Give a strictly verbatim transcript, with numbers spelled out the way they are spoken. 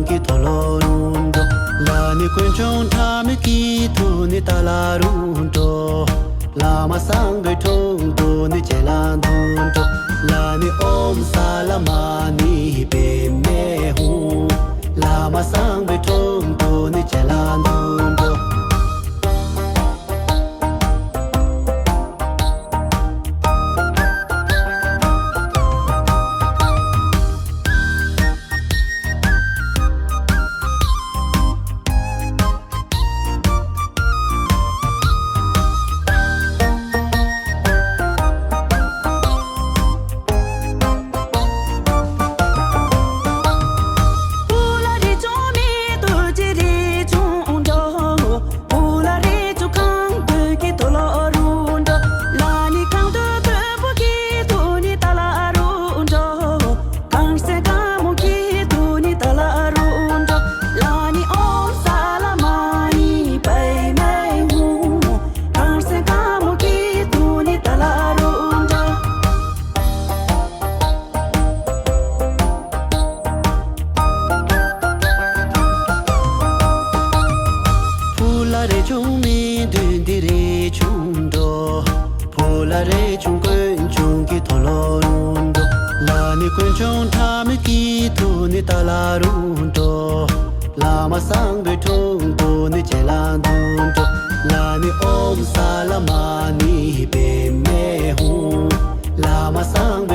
གི་མཐོལ་ལོ་རུ་འགྲོ། ལ་ནི་དཀོན་མཆོག་ཕྲ་མོ་གི་ཐུགས་ནི་ཏཱ་ལ་རུ་འགྲོ། བླ་མ་གསང་པའི་དྲུང་དུ་ནི་ཇེ་ལ་འདུ་འགྲོ། ལ་ནི་ཨོཾ་ས་ལ་མ་ཎི་པདྨེ་ཧཱུྃ། བླ་མ་གསང་པའི་དྲུང་དུ་ནི་ཇེ་ལ་འདུ་འགྲོ། གང་སེ་དཀར་མོ་གི་ཐུགས་ནི་ཏཱ་ལ་རུ་འགྲོ། ལ་ནི་ཨོཾ་ས་ལ་མ་ཎི་པདྨེ་ཧཱུྃ། གང་སེ་དཀར་མོ་གི་ཐུགས་ནི་ཏཱ་ལ་རུ་འགྲོ། ཕུ་ལ་རས་ཆུང་མི་བདུན་འདི་རས་ཆུང་འགྲོ། ཕུ་ལ་རས་ཆུང་དཀོན་མཆོག་གི་མཐོལ་ལོ་རུ་འགྲོ། ལ་ནི་དཀོན་མཆོག་ཕྲ་མོ་གི་ཐུགས་ནི་ཏཱ་ལ་རུ་འགྲོ། བླ་མ་གསང་པའི་དྲུང་དུ་ནི་ཇེ་ལ་འདུ་འགྲོ། ལ་ནི་ཨོཾ་ས་ལ་མ་ཎི་པདྨེ་ཧཱུྃ། བླ་མ་གསང་པའི་